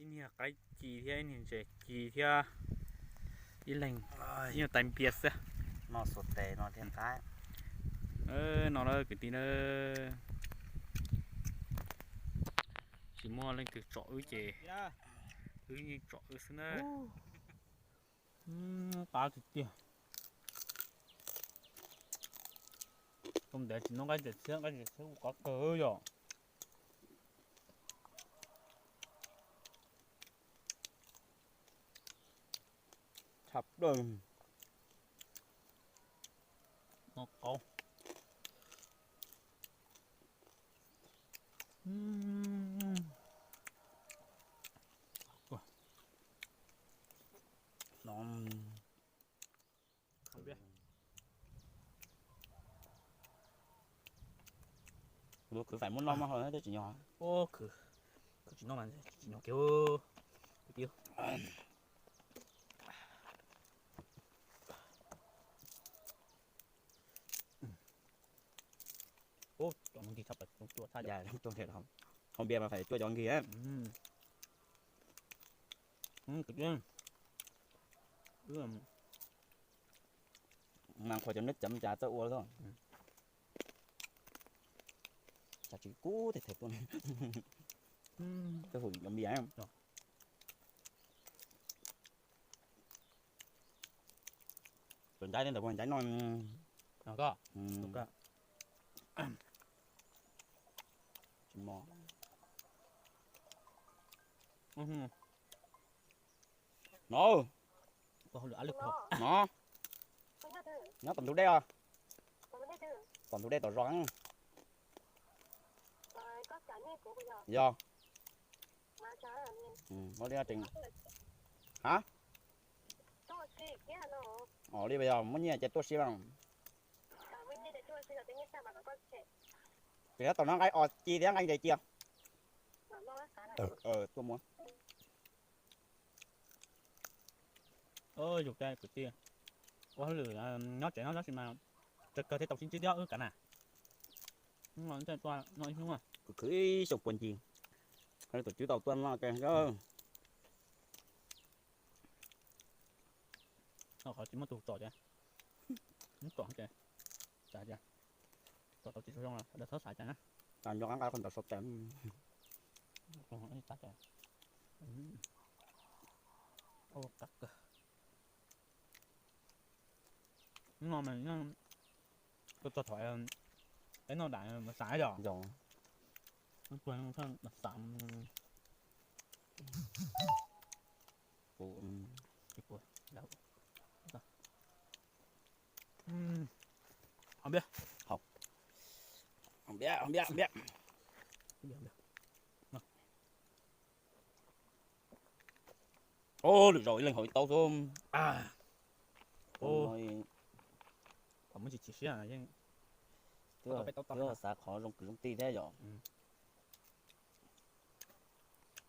Ib niag qaib ci thiab ib niag ntses ci thiab ib leeg ib nyuag tais npias xwb. No xuas tes no thiaj qab. No lawm kwv tij na, tsis muaj leej twg tsom wb ces wb yeej tsom wb xwb na. Qab tiag tiag. Tau ntev tsis noj nqaij ntses thiab, nqaij ntses thiab kuj qab kawg yom. Tshaj plaws. No qaub. Khwv, khwv tsis noj mas tsis noj kiag. Cov nkig tshaj plaws, cua tshaj, cua, hauv npias mas phải cua cov nkig. Mas qhuas cov neb cov cas txawj ua lawm. Cas tsis kub tes them tuaj. Txawj hum cov npias. Cov ncaib ntawd puas ncaib noj? Tsis mos. No, no, nyob tom ntug dej os. Tom ntug dej tom zos. Yog. Muaj li, ha, li yog muaj nyiaj ces tuaj si mas. Ces nyob tom no nqaij os ci thiab nqaij ntses ci. Tuaj muab. Yus cai kwv tij, ua hauj lwm nyob tsev no tab sis mas tsawg kawg thiaj tau sib ntsib thiab wb kav na. Khwv ib xyoos puag ncig, tus tswv tau tuaj noj. Qhov tsis muaj tus tsom ces, tsom ces, tsom tau tsis zoo los xav cai na. Nco qab nqa qhov ntawd sau tes. No mas tuaj txog thaum peb noj dam mas xav yom. Xav. Npiab, npiab, npiab. Lwm zaus ib leeg haus ib taub xwb. Muab tsis chim siab yeej twb xav qhov zoo kwv zoo tij thiab yom.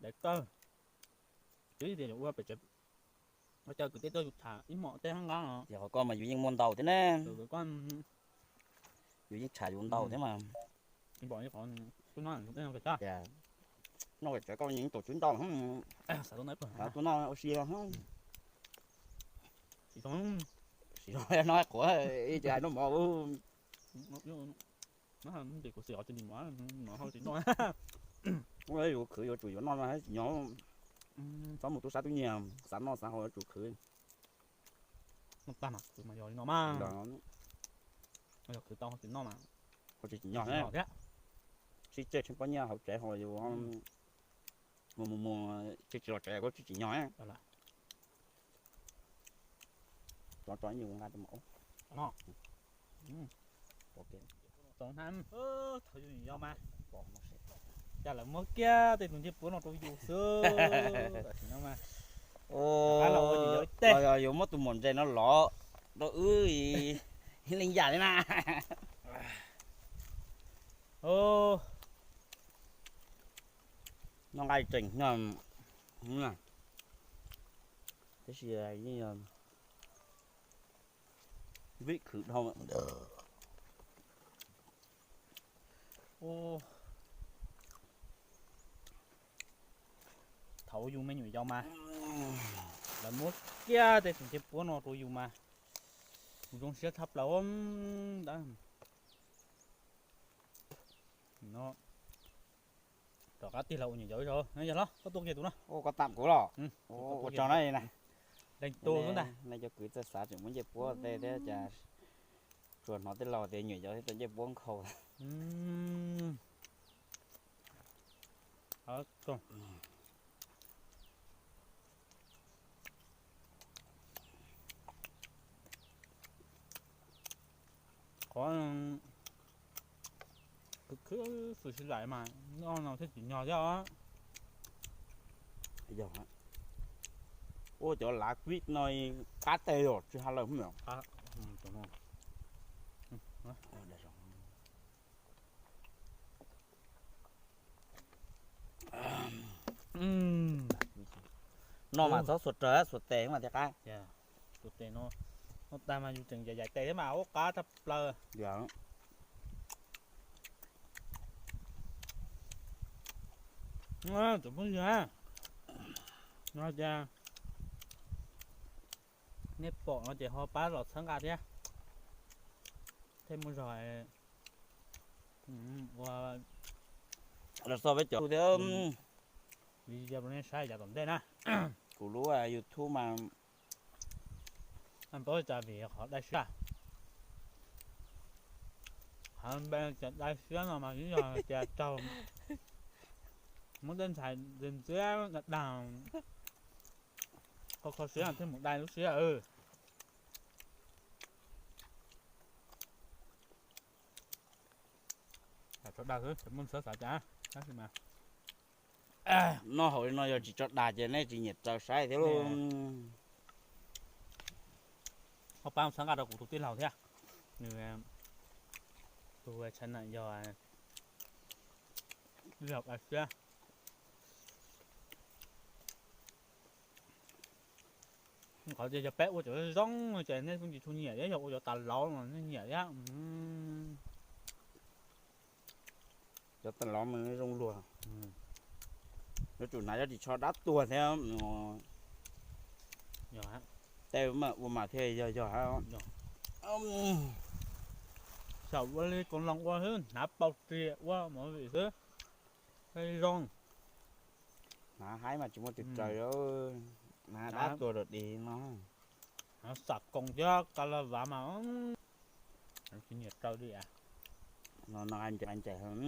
Daim kawg, twb tias yuav ua pem tsev, ua cas kwv tij tuaj yus tham ib hmos tej hab nqab no. Ces qhov koj mas yus yeej muaj ntau thiab ne. Yus yeej tsham yus ntau thiab mas. Noj pem tsev koj yeej tus tswv ntau, tuaj noj ua si. Tsis zoo no quav ib ce hais noj mov. Yus khwv yuav tsum yuav noj no tsis nyob. Txhob mus tub sab tub nyiag, xav noj xav haus yuav tsum khwv. Noj tag mas khwv mas yog li no mas. Yog khwv tau tsis noj mas ho tsis tsim nyog thiab. Sib tseg tsheej pob nyiaj hauv tsev ho yus mus mus mus tsis tsis los tsev kuj tsis tsim nyog. Tso tso ib nyuag nqa rau mas. Thaum yus yog mas, cas lawv muab kiag tej tus ncej puab no rau yus xwb. Tam sim no mas, yog yuav muab tus muam ntses no los rau wb ib leej yam li na. Noj nqaij tseem no, tab sis yeej yog vim khwv dhau. Thaum Rau yus me nyuam yaus mas lawv muab kiag tej tus ncej puab no rau yus mas yus zoo siab tshaj plaws. Rov qab tig los ua nyuam yaus ib zaug. Yog los koj tua kiag tus no. Koj tam kuv los? Ua tso na. Leej tug xwb ntag. Cov kwv txawj xav tseem muab ncej puab tej thiab cas, tsuas hnov tej laus tias nyuam yaus thiaj tau ncej puab nkhaus. Qhov khwv khwv xwm sib laim mas noj no thiaj tsim nyog thiab os. Yog, ua cov lav vij no qab teg los tsis haj lawm. No mas txhob xuas raws, xuas tes mas thiaj qab. Xuas tes no, no tag mas yus tseem yaim yaim tes thiab mas ua qab tshaj plaws. Cov phooj ywg, no ces nej pom no ces ho pab los txhawb nqa thiab. Thiaj muaj zog ua los xo peb cov thiab. Li yog nej saib yav tom ntej na, kuv lub YouTube mas paub cas vim qhov dai siab. Qhov npe cov dai siab no mas yog tias raug muab tej ntxhais ntxias ntxias dag dag, kho kho siab thiaj mus dai lub siab. Tso dag xwb, tsis muaj ntxhab xav cas, tab sis mas noj haus li no yog tsis tso dag ces nej tsis nyiam raws saib thiab lauj. Ho pab txhawb nqa rau kuv tus tij laug thiab, nws tus channel yog ib laug dai siab. Qhov tias yog peb ua cov zoo ces nej pheej tsis tshua nyiam thiab, yog ua cov tas lauv no nej nyiam thiab. Cov tas lauv mas zoo luag. Yuav tsum hnav cov ris tsho dab tuag thiab. Tej ua mas thiaj yog yog. Xyaum ua li koos loos ua xwb, hnav pau ris ua movie xwb. Zoo. Hnav haib mas tsis muaj tus raws, hnav dab tuag rau dig no. Hnav xam koos thiab ka la vav mas tsis nyiam raws li. No no ncaim ncaim.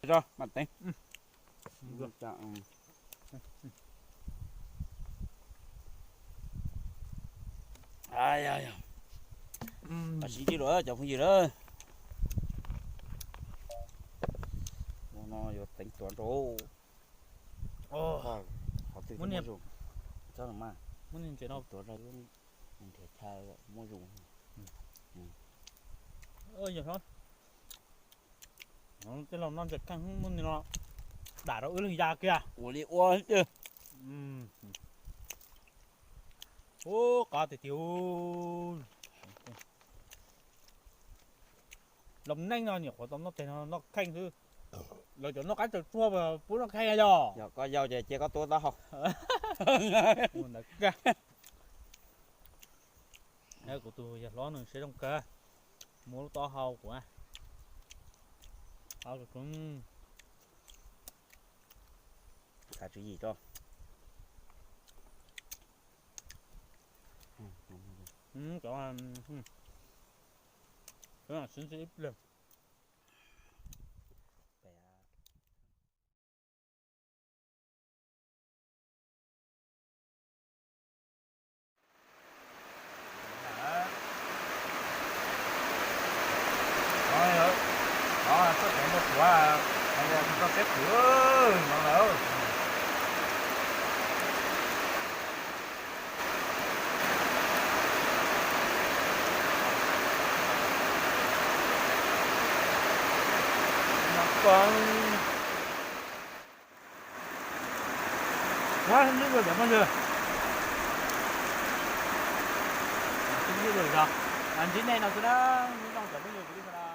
Tso mas teeb. Sib ntsib dua cov phooj ywg na. No yuav teev tuav rau qhov twg muaj zoo. Muab niag tuav rau nrhiav chaw muaj zoo. Yog hlob, tej laus noj ntses kheej muaj no dam rau wb leeg ya kiag. Ua li ua xwb. Ub, qab tiag tiag. Lom neej no nyuam qhuav tau noj tes no noj kheej xwb. Lawv cov noj qaib tsaws tsuag pub noj kheej yog. Yog koj yau ces cia koj tuav taub hau. Ntawd kag. Kuv tus yawg hlob nws siab zoo kawg, muab lub taub hau kuv. Xav tswv yim tso. Cov, cov no siv ntxiv ib pliag. Txoj kev muaj quav, txoj kev khwv no lawm. Ua, ib ntsis cov phooj ywg, ib ntsis Ntsib nej no xwb na, nyob zoo cov phooj ywg kuv li no na.